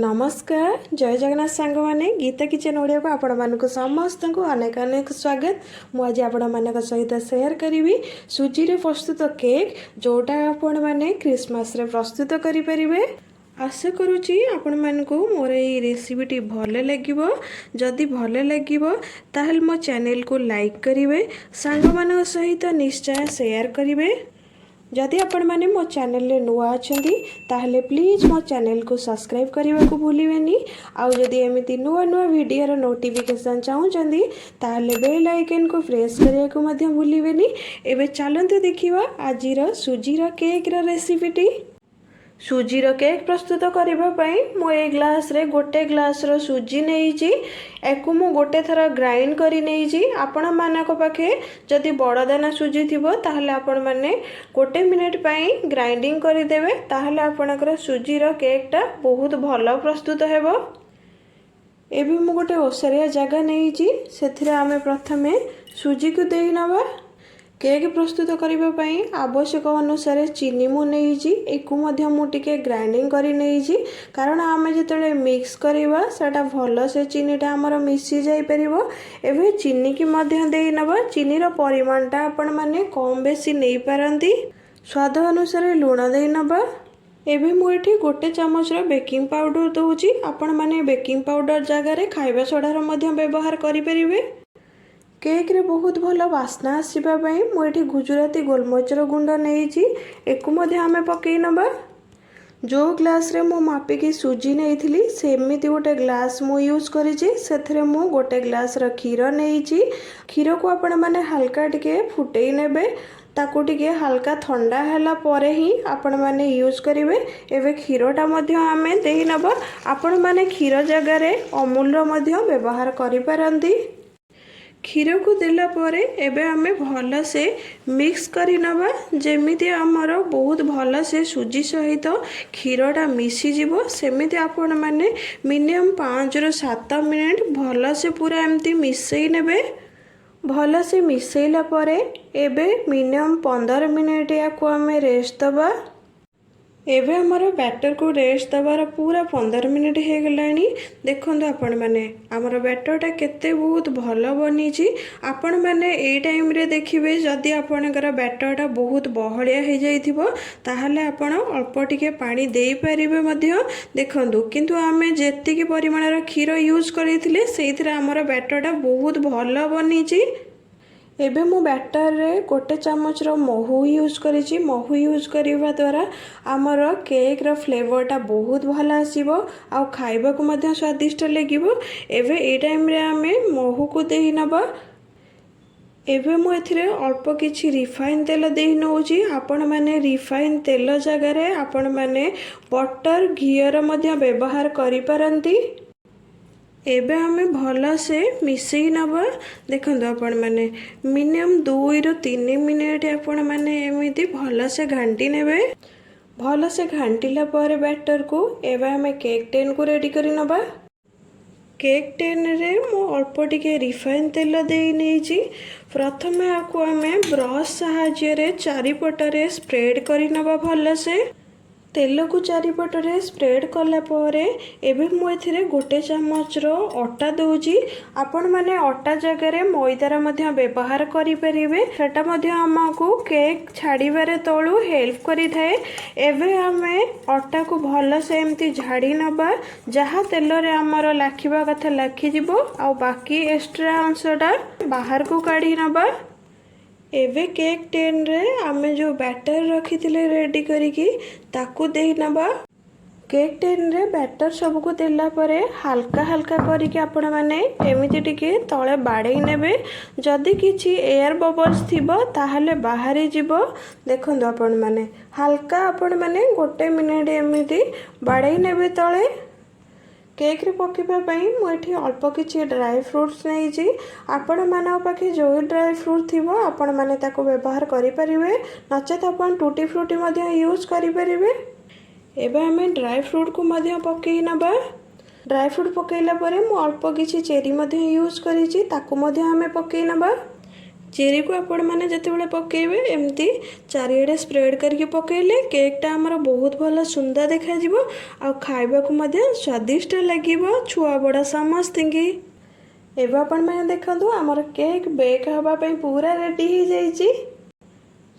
ନମସ୍କାର, ଜୟ ଜଗନ୍ନାଥ ସାଙ୍ଗମାନେ। ଗୀତା କିଚେନ୍ ଓଡ଼ିଆକୁ ଆପଣମାନଙ୍କୁ ସମସ୍ତଙ୍କୁ ଅନେକ ଅନେକ ସ୍ୱାଗତ। ମୁଁ ଆଜି ଆପଣମାନଙ୍କ ସହିତ ସେୟାର କରିବି ସୁଜିରେ ପ୍ରସ୍ତୁତ କେକ୍, ଯେଉଁଟା ଆପଣମାନେ କ୍ରିସମାସରେ ପ୍ରସ୍ତୁତ କରିପାରିବେ। ଆଶା କରୁଛି ଆପଣମାନଙ୍କୁ ମୋର ଏଇ ରେସିପିଟି ଭଲ ଲାଗିବ। ଯଦି ଭଲ ଲାଗିବ, ତାହେଲେ ମୋ ଚ୍ୟାନେଲକୁ ଲାଇକ୍ କରିବେ, ସାଙ୍ଗମାନଙ୍କ ସହିତ ନିଶ୍ଚୟ ସେୟାର କରିବେ। ଯଦି ଆପଣମାନେ ମୋ ଚ୍ୟାନେଲରେ ନୂଆ ଅଛନ୍ତି, ତାହେଲେ ପ୍ଲିଜ୍ ମୋ ଚ୍ୟାନେଲକୁ ସବସ୍କ୍ରାଇବ୍ କରିବାକୁ ଭୁଲିବେନି। ଆଉ ଯଦି ଏମିତି ନୂଆ ନୂଆ ଭିଡ଼ିଓର ନୋଟିଫିକେସନ୍ ଚାହୁଁଛନ୍ତି, ତାହେଲେ ବେଲ୍ ଆଇକନ୍କୁ ପ୍ରେସ୍ କରିବାକୁ ମଧ୍ୟ ଭୁଲିବେନି। ଏବେ ଚାଲନ୍ତୁ ଦେଖିବା ଆଜିର ସୁଜିର କେକ୍ର ରେସିପିଟି। ସୁଜିର କେକ୍ ପ୍ରସ୍ତୁତ କରିବା ପାଇଁ ମୁଁ ଏଇ ଗ୍ଲାସ୍ରେ ଗୋଟେ ଗ୍ଲାସ୍ର ସୁଜି ନେଇଛି। ୟାକୁ ମୁଁ ଗୋଟେ ଥର ଗ୍ରାଇଣ୍ଡ କରି ନେଇଛି। ଆପଣମାନଙ୍କ ପାଖେ ଯଦି ବଡ଼ ଦାନା ସୁଜି ଥିବ, ତାହେଲେ ଆପଣମାନେ ଗୋଟେ ମିନିଟ୍ ପାଇଁ ଗ୍ରାଇଣ୍ଡିଙ୍ଗ କରିଦେବେ। ତାହେଲେ ଆପଣଙ୍କର ସୁଜିର କେକ୍ଟା ବହୁତ ଭଲ ପ୍ରସ୍ତୁତ ହେବ। ଏବେ ମୁଁ ଗୋଟେ ଓସାରିଆ ଜାଗା ନେଇଛି। ସେଥିରେ ଆମେ ପ୍ରଥମେ ସୁଜିକୁ ଦେଇ ନେବା। କେକ୍ ପ୍ରସ୍ତୁତ କରିବା ପାଇଁ ଆବଶ୍ୟକ ଅନୁସାରେ ଚିନି ମୁଁ ନେଇଛି। ଏକୁ ମଧ୍ୟ ମୁଁ ଟିକେ ଗ୍ରାଇଣ୍ଡିଙ୍ଗ କରି ନେଇଛି, କାରଣ ଆମେ ଯେତେବେଳେ ମିକ୍ସ କରିବା, ସେଇଟା ଭଲସେ ଚିନିଟା ଆମର ମିଶି ଯାଇପାରିବ। ଏବେ ଚିନିକି ମଧ୍ୟ ଦେଇ ନେବା। ଚିନିର ପରିମାଣଟା ଆପଣମାନେ କମ୍ ବେଶୀ ନେଇପାରନ୍ତି। ସ୍ୱାଦ ଅନୁସାରେ ଲୁଣ ଦେଇ ନେବା। ଏବେ ମୁଁ ଏଠି ଗୋଟେ ଚାମଚର ବେକିଂ ପାଉଡ଼ର ଦେଉଛି। ଆପଣମାନେ ବେକିଂ ପାଉଡ଼ର ଜାଗାରେ ଖାଇବା ସୋଡ଼ାର ମଧ୍ୟ ବ୍ୟବହାର କରିପାରିବେ। କେକ୍ରେ ବହୁତ ଭଲ ବାସ୍ନା ଆସିବା ପାଇଁ ମୁଁ ଏଠି ଗୁଜୁରାତି ଗୋଲମରିଚର ଗୁଣ୍ଡ ନେଇଛି। ଏକୁ ମଧ୍ୟ ଆମେ ପକାଇ ନେବା। ଯେଉଁ ଗ୍ଲାସ୍ରେ ମୁଁ ମାପିକି ସୁଜି ନେଇଥିଲି, ସେମିତି ଗୋଟେ ଗ୍ଲାସ୍ ମୁଁ ୟୁଜ୍ କରିଛି। ସେଥିରେ ମୁଁ ଗୋଟେ ଗ୍ଲାସ୍ର କ୍ଷୀର ନେଇଛି। କ୍ଷୀରକୁ ଆପଣମାନେ ହାଲକା ଟିକେ ଫୁଟେଇ ନେବେ। ତାକୁ ଟିକେ ହାଲକା ଥଣ୍ଡା ହେଲା ପରେ ହିଁ ଆପଣମାନେ ୟୁଜ୍ କରିବେ। ଏବେ କ୍ଷୀରଟା ମଧ୍ୟ ଆମେ ଦେଇ ନେବା। ଆପଣମାନେ କ୍ଷୀର ଜାଗାରେ ଅମୁଲର ମଧ୍ୟ ବ୍ୟବହାର କରିପାରନ୍ତି। କ୍ଷୀରକୁ ଦେଲା ପରେ ଏବେ ଆମେ ଭଲସେ ମିକ୍ସ କରି ନେବା। ଯେମିତି ଆମର ବହୁତ ଭଲସେ ସୁଜି ସହିତ କ୍ଷୀରଟା ମିଶିଯିବ, ସେମିତି ଆପଣମାନେ ମିନିମମ୍ 5ରୁ 7 ମିନିଟ୍ ଭଲସେ ପୁରା ଏମିତି ମିଶାଇ ନେବେ। ଭଲସେ ମିଶାଇଲା ପରେ ଏବେ ମିନିମମ୍ 15 ମିନିଟ୍ ୟାକୁ ଆମେ ରେଷ୍ଟ ଦେବା। ଏବେ ଆମର ବ୍ୟାଟରକୁ ରେଷ୍ଟ ଦେବାର ପୁରା 15 ମିନିଟ୍ ହେଇଗଲାଣି। ଦେଖନ୍ତୁ ଆପଣମାନେ, ଆମର ବ୍ୟାଟରଟା କେତେ ବହୁତ ଭଲ ବନିଛି। ଆପଣମାନେ ଏଇ ଟାଇମ୍ରେ ଦେଖିବେ, ଯଦି ଆପଣଙ୍କର ବ୍ୟାଟରଟା ବହୁତ ବହଳିଆ ହେଇଯାଇଥିବ, ତାହେଲେ ଆପଣ ଅଳ୍ପ ଟିକେ ପାଣି ଦେଇପାରିବେ ମଧ୍ୟ। ଦେଖନ୍ତୁ, କିନ୍ତୁ ଆମେ ଯେତିକି ପରିମାଣର କ୍ଷୀର ୟୁଜ୍ କରିଥିଲେ, ସେଇଥିରେ ଆମର ବ୍ୟାଟରଟା ବହୁତ ଭଲ ବନିଛି। ଏବେ ମୁଁ ବ୍ୟାଟରରେ ଗୋଟେ ଚାମଚର ମହୁ ୟୁଜ୍ କରିଛି। ମହୁ ୟୁଜ୍ କରିବା ଦ୍ୱାରା ଆମର କେକ୍ର ଫ୍ଲେଭରଟା ବହୁତ ଭଲ ଆସିବ ଆଉ ଖାଇବାକୁ ମଧ୍ୟ ସ୍ୱାଦିଷ୍ଟ ଲାଗିବ। ଏବେ ଏଇ ଟାଇମ୍ରେ ଆମେ ମହୁକୁ ଦେଇ ନେବା। ଏବେ ମୁଁ ଏଥିରେ ଅଳ୍ପ କିଛି ରିଫାଇନ୍ ତେଲ ଦେଇ ନେଉଛି। ଆପଣମାନେ ରିଫାଇନ୍ ତେଲ ଜାଗାରେ ଆପଣମାନେ ବଟର୍, ଘିଅର ମଧ୍ୟ ବ୍ୟବହାର କରିପାରନ୍ତି। ଏବେ ଆମେ ଭଲସେ ମିଶାଇ ନେବା। ଦେଖନ୍ତୁ ଆପଣମାନେ, ମିନିମମ୍ 2ରୁ 3 ମିନିଟ୍ ଆପଣମାନେ ଏମିତି ଭଲସେ ଘାଣ୍ଟି ନେବେ। ଭଲସେ ଘାଣ୍ଟିଲା ପରେ ବ୍ୟାଟରକୁ ଏବେ ଆମେ କେକ୍ ଟିନ୍କୁ ରେଡ଼ି କରି ନେବା। କେକ୍ ଟିନ୍ରେ ମୁଁ ଅଳ୍ପ ଟିକେ ରିଫାଇନ୍ ତେଲ ଦେଇ ନେଇଛି। ପ୍ରଥମେ ଆକୁ ଆମେ ବ୍ରସ୍ ସାହାଯ୍ୟରେ ଚାରିପଟରେ ସ୍ପ୍ରେଡ଼୍ କରି ନେବା ଭଲସେ। ତେଲକୁ ଚାରିପଟରେ ସ୍ପ୍ରେଡ଼୍ କଲା ପରେ ଏବେ ମୁଁ ଏଥିରେ ଗୋଟେ ଚାମଚର ଅଟା ଦେଉଛି। ଆପଣମାନେ ଅଟା ଜାଗାରେ ମଇଦାର ମଧ୍ୟ ବ୍ୟବହାର କରିପାରିବେ। ସେଟା ମଧ୍ୟ ଆମକୁ କେକ୍ ଛାଡ଼ିବାରେ ତଳୁ ହେଲ୍ପ କରିଥାଏ। ଏବେ ଆମେ ଅଟାକୁ ଭଲସେ ଏମିତି ଝାଡ଼ି ନେବା। ଯାହା ତେଲରେ ଆମର ଲାଖିବା କଥା ଲାଖିଯିବ, ଆଉ ବାକି ଏକ୍ସଟ୍ରା ଅଂଶଟା ବାହାରକୁ କାଢ଼ି ନେବା। ଏବେ କେକ୍ ଟିନ୍ରେ ଆମେ ଯେଉଁ ବ୍ୟାଟର ରଖିଥିଲେ ରେଡ଼ି କରିକି, ତାକୁ ଦେଇ ନେବା। କେକ୍ ଟିନ୍ରେ ବ୍ୟାଟର ସବୁକୁ ଦେଲା ପରେ ହାଲକା ହାଲକା କରିକି ଆପଣମାନେ ଏମିତି ଟିକେ ତଳେ ବାଡ଼େଇ ନେବେ। ଯଦି କିଛି ଏୟାର ବବଲ୍ସ ଥିବ, ତାହେଲେ ବାହାରି ଯିବ। ଦେଖନ୍ତୁ ଆପଣମାନେ, ହାଲକା ଆପଣମାନେ ଗୋଟେ ମିନିଟ୍ ଏମିତି ବାଡ଼େଇ ନେବେ ତଳେ। କେକ୍ରେ ପକାଇବା ପାଇଁ ମୁଁ ଏଠି ଅଳ୍ପ କିଛି ଡ୍ରାଏ ଫ୍ରୁଟ୍ସ ନେଇଛି। ଆପଣମାନଙ୍କ ପାଖେ ଯେଉଁ ଡ୍ରାଏ ଫ୍ରୁଟ୍ ଥିବ, ଆପଣମାନେ ତାକୁ ବ୍ୟବହାର କରିପାରିବେ, ନଚେତ୍ ଆପଣ ଟୁଟି ଫ୍ରୁଟି ମଧ୍ୟ ୟୁଜ୍ କରିପାରିବେ। ଏବେ ଆମେ ଡ୍ରାଏ ଫ୍ରୁଟ୍କୁ ମଧ୍ୟ ପକାଇ ନେବା। ଡ୍ରାଏ ଫ୍ରୁଟ୍ ପକାଇଲା ପରେ ମୁଁ ଅଳ୍ପ କିଛି ଚେରି ମଧ୍ୟ ୟୁଜ୍ କରିଛି। ତାକୁ ମଧ୍ୟ ଆମେ ପକାଇ ନେବା। ଚେରିକୁ ଆପଣମାନେ ଯେତେବେଳେ ପକାଇବେ, ଏମିତି ଚାରିଆଡ଼େ ସ୍ପ୍ରେଡ଼୍ କରିକି ପକାଇଲେ କେକ୍ଟା ଆମର ବହୁତ ଭଲ ସୁନ୍ଦର ଦେଖାଯିବ ଆଉ ଖାଇବାକୁ ମଧ୍ୟ ସ୍ୱାଦିଷ୍ଟ ଲାଗିବ ଛୁଆ ବଡ଼ ସମସ୍ତିଙ୍କି। ଏବେ ଆପଣମାନେ ଦେଖନ୍ତୁ, ଆମର କେକ୍ ବେକ୍ ହେବା ପାଇଁ ପୁରା ରେଡ଼ି ହେଇଯାଇଛି।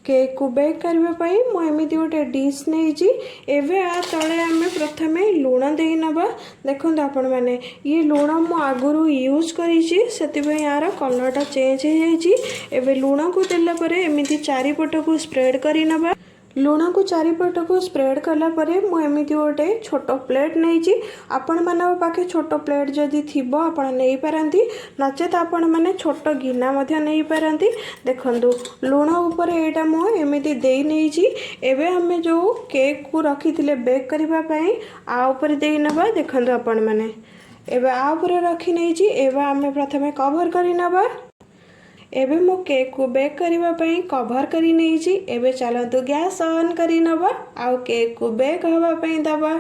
କେକ୍କୁ ବେକ୍ କରିବା ପାଇଁ ମୁଁ ଏମିତି ଗୋଟେ ଡିସ୍ ନେଇଛି। ଏବେ ଆ ତଳେ ଆମେ ପ୍ରଥମେ ଲୁଣ ଦେଇ ନେବା। ଦେଖନ୍ତୁ ଆପଣମାନେ, ଇଏ ଲୁଣ ମୁଁ ଆଗରୁ ୟୁଜ୍ କରିଛି, ସେଥିପାଇଁ ୟାର କଲର୍ଟା ଚେଞ୍ଜ ହେଇଯାଇଛି। ଏବେ ଲୁଣକୁ ଦେଲା ପରେ ଏମିତି ଚାରିପଟକୁ ସ୍ପ୍ରେଡ଼୍ କରି ନେବା। ଲୁଣକୁ ଚାରିପଟକୁ ସ୍ପ୍ରେଡ଼୍ କଲା ପରେ ମୁଁ ଏମିତି ଗୋଟେ ଛୋଟ ପ୍ଲେଟ୍ ନେଇଛି। ଆପଣମାନଙ୍କ ପାଖେ ଛୋଟ ପ୍ଲେଟ୍ ଯଦି ଥିବ, ଆପଣ ନେଇପାରନ୍ତି, ନଚେତ୍ ଆପଣମାନେ ଛୋଟ ଗିନା ମଧ୍ୟ ନେଇପାରନ୍ତି। ଦେଖନ୍ତୁ, ଲୁଣ ଉପରେ ଏଇଟା ମୁଁ ଏମିତି ଦେଇ ନେଇଛି। ଏବେ ଆମେ ଯେଉଁ କେକ୍କୁ ରଖିଥିଲେ ବେକ୍ କରିବା ପାଇଁ, ଆ ଉପରେ ଦେଇ ନେବା। ଦେଖନ୍ତୁ ଆପଣମାନେ, ଏବେ ଆ ଉପରେ ରଖି ନେଇଛି। ଏବେ ଆମେ ପ୍ରଥମେ କଭର୍ କରି ନେବା। ଏବେ ମୁଁ କେକ୍କୁ ବେକ୍ କରିବା ପାଇଁ କଭର୍ କରି ନେଇଛି। ଏବେ ଚାଲନ୍ତୁ ଗ୍ୟାସ୍ ଅନ୍ କରି ନେବା ଆଉ କେକ୍କୁ ବେକ୍ ହେବା ପାଇଁ ଦେବା।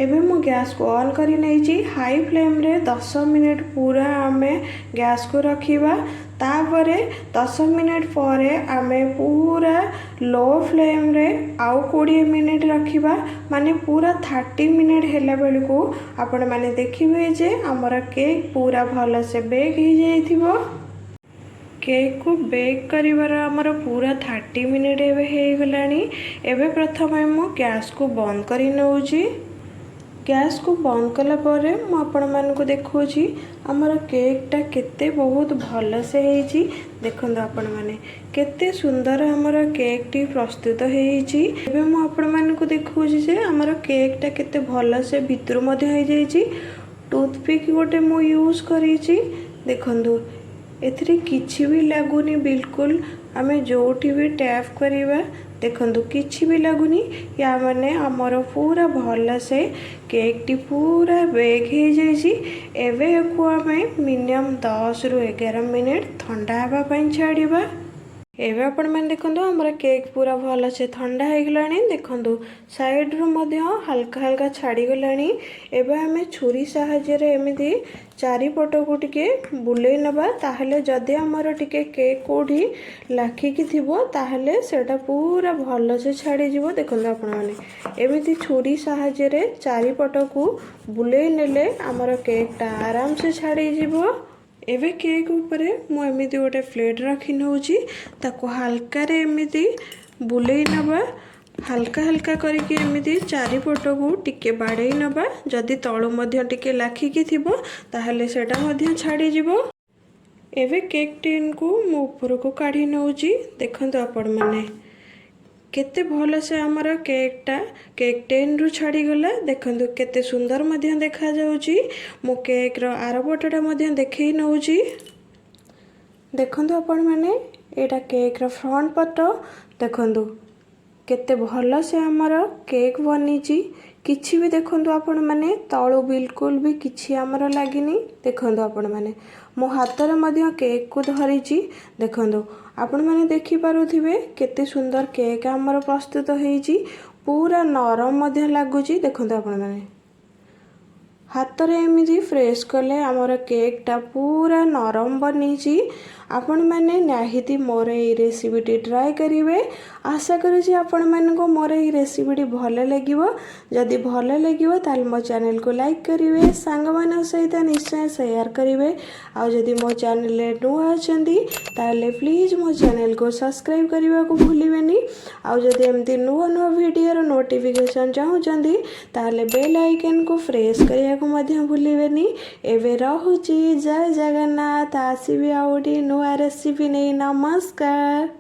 ଏବେ ମୁଁ ଗ୍ୟାସ୍କୁ ଅନ୍ କରି ନେଇଛି। ହାଇ ଫ୍ଲେମ୍ରେ 10 ମିନିଟ୍ ପୁରା ଆମେ ଗ୍ୟାସ୍କୁ ରଖିବା। ତାପରେ 10 ମିନିଟ୍ ପରେ ଆମେ ପୁରା ଲୋ ଫ୍ଲେମ୍ରେ ଆଉ 20 ମିନିଟ୍ ରଖିବା। ମାନେ ପୁରା 30 ମିନିଟ୍ ହେଲା ବେଳକୁ ଆପଣମାନେ ଦେଖିବେ ଯେ ଆମର କେକ୍ ପୁରା ଭଲସେ ବେକ୍ ହେଇଯାଇଥିବ। କେକ୍କୁ ବେକ୍ କରିବାର ଆମର ପୁରା 30 ମିନିଟ୍ ଏବେ ହେଇଗଲାଣି। ଏବେ ପ୍ରଥମେ ମୁଁ ଗ୍ୟାସ୍କୁ ବନ୍ଦ କରି ନେଉଛି। ଗ୍ୟାସ୍କୁ ବନ୍ଦ କଲା ପରେ ମୁଁ ଆପଣମାନଙ୍କୁ ଦେଖାଉଛି ଆମର କେକ୍ଟା କେତେ ବହୁତ ଭଲସେ ହେଇଛି। ଦେଖନ୍ତୁ ଆପଣମାନେ, କେତେ ସୁନ୍ଦର ଆମର କେକ୍ଟି ପ୍ରସ୍ତୁତ ହେଇଛି। ଏବେ ମୁଁ ଆପଣମାନଙ୍କୁ ଦେଖାଉଛି ଯେ ଆମର କେକ୍ଟା କେତେ ଭଲସେ ଭିତରୁ ମଧ୍ୟ ହେଇଯାଇଛି। ଟୁଥପିକ୍ ଗୋଟେ ମୁଁ ୟୁଜ୍ କରିଛି। ଦେଖନ୍ତୁ, ଏଥିରେ କିଛି ବି ଲାଗୁନି ବିଲକୁଲ। ଆମେ ଯେଉଁଠି ବି ଟ୍ୟାପ୍ କରିବା, ଦେଖନ୍ତୁ, କିଛି ବି ଲାଗୁନି। ୟା ମାନେ ଆମର ପୁରା ଭଲସେ କେକ୍ଟି ପୁରା ବେକ୍ ହେଇଯାଇଛି। ଏବେ ୟାକୁ ଆମେ ମିନିମମ୍ 10ରୁ 11 ମିନିଟ୍ ଥଣ୍ଡା ହେବା ପାଇଁ ଛାଡ଼ିବା। ଏବେ ଆପଣମାନେ ଦେଖନ୍ତୁ, ଆମର କେକ୍ ପୁରା ଭଲସେ ଥଣ୍ଡା ହେଇଗଲାଣି। ଦେଖନ୍ତୁ, ସାଇଡ଼ରୁ ମଧ୍ୟ ହାଲକା ହାଲକା ଛାଡ଼ିଗଲାଣି। ଏବେ ଆମେ ଛୁରୀ ସାହାଯ୍ୟରେ ଏମିତି ଚାରିପଟକୁ ଟିକେ ବୁଲେଇ ନେବା। ତାହେଲେ ଯଦି ଆମର ଟିକେ କେକ୍ କେଉଁଠି ଲାଖିକି ଥିବ, ତାହେଲେ ସେଇଟା ପୁରା ଭଲସେ ଛାଡ଼ିଯିବ। ଦେଖନ୍ତୁ ଆପଣମାନେ, ଏମିତି ଛୁରୀ ସାହାଯ୍ୟରେ ଚାରିପଟକୁ ବୁଲେଇ ନେଲେ ଆମର କେକ୍ଟା ଆରାମସେ ଛାଡ଼ିଯିବ। ଏବେ କେକ୍ ଉପରେ ମୁଁ ଏମିତି ଗୋଟେ ପ୍ଲେଟ୍ ରଖି ନେଉଛି। ତାକୁ ହାଲକାରେ ଏମିତି ବୁଲେଇ ନେବା। ହାଲକା ହାଲକା କରିକି ଏମିତି ଚାରିପଟକୁ ଟିକେ ବାଡ଼େଇ ନେବା। ଯଦି ତଳୁ ମଧ୍ୟ ଟିକେ ଲାଖିକି ଥିବ, ତାହେଲେ ସେଇଟା ମଧ୍ୟ ଛାଡ଼ିଯିବ। ଏବେ କେକ୍ ଟିନ୍କୁ ମୁଁ ଉପରକୁ କାଢ଼ି ନେଉଛି। ଦେଖନ୍ତୁ ଆପଣମାନେ, କେତେ ଭଲସେ ଆମର କେକ୍ଟା କେକ୍ ଟିନ୍ରୁ ଛାଡ଼ିଗଲା। ଦେଖନ୍ତୁ, କେତେ ସୁନ୍ଦର ମଧ୍ୟ ଦେଖାଯାଉଛି। ମୁଁ କେକ୍ର ଆର ପଟଟା ମଧ୍ୟ ଦେଖେଇ ନେଉଛି। ଦେଖନ୍ତୁ ଆପଣମାନେ, ଏଇଟା କେକ୍ର ଫ୍ରଣ୍ଟ ପଟ। ଦେଖନ୍ତୁ, କେତେ ଭଲସେ ଆମର କେକ୍ ବନିଛି। କିଛି ବି ଦେଖନ୍ତୁ ଆପଣମାନେ, ତଳୁ ବିଲକୁଲ ବି କିଛି ଆମର ଲାଗିନି। ଦେଖନ୍ତୁ ଆପଣମାନେ, ମୋ ହାତରେ ମଧ୍ୟ କେକ୍କୁ ଧରିଛି। ଦେଖନ୍ତୁ ଆପଣମାନେ, ଦେଖିପାରୁଥିବେ କେତେ ସୁନ୍ଦର କେକ୍ ଆମର ପ୍ରସ୍ତୁତ ହେଇଛି। ପୁରା ନରମ ମଧ୍ୟ ଲାଗୁଛି। ଦେଖନ୍ତୁ ଆପଣମାନେ, ହାତରେ ଏମିତି ପ୍ରେସ୍ କଲେ ଆମର କେକ୍ଟା ପୁରା ନରମ ବନିଛି। ଆପଣମାନେ ନିହାତି ମୋର ଏଇ ରେସିପିଟି ଟ୍ରାଏ କରିବେ। ଆଶା କରୁଛି ଆପଣମାନଙ୍କୁ ମୋର ଏଇ ରେସିପିଟି ଭଲ ଲାଗିବ। ଯଦି ଭଲ ଲାଗିବ, ତାହେଲେ ମୋ ଚ୍ୟାନେଲକୁ ଲାଇକ୍ କରିବେ, ସାଙ୍ଗମାନଙ୍କ ସହିତ ନିଶ୍ଚୟ ସେୟାର କରିବେ। ଆଉ ଯଦି ମୋ ଚ୍ୟାନେଲରେ ନୂଆ ଅଛନ୍ତି, ତାହେଲେ ପ୍ଲିଜ୍ ମୋ ଚ୍ୟାନେଲକୁ ସବସ୍କ୍ରାଇବ୍ କରିବାକୁ ଭୁଲିବେନି। ଆଉ ଯଦି ଏମିତି ନୂଆ ନୂଆ ଭିଡ଼ିଓର ନୋଟିଫିକେସନ୍ ଚାହୁଁଛନ୍ତି, ତାହେଲେ ବେଲ୍ ଆଇକନ୍କୁ ପ୍ରେସ୍ କରିବାକୁ ମଧ୍ୟ ଭୁଲିବେନି। ଏବେ ରହୁଛି। ଜୟ ଜଗନ୍ନାଥ। ଆସିବି ଆଉ ଗୋଟିଏ ନୂଆ ରେସିପି ନେଇ। ନମସ୍କାର।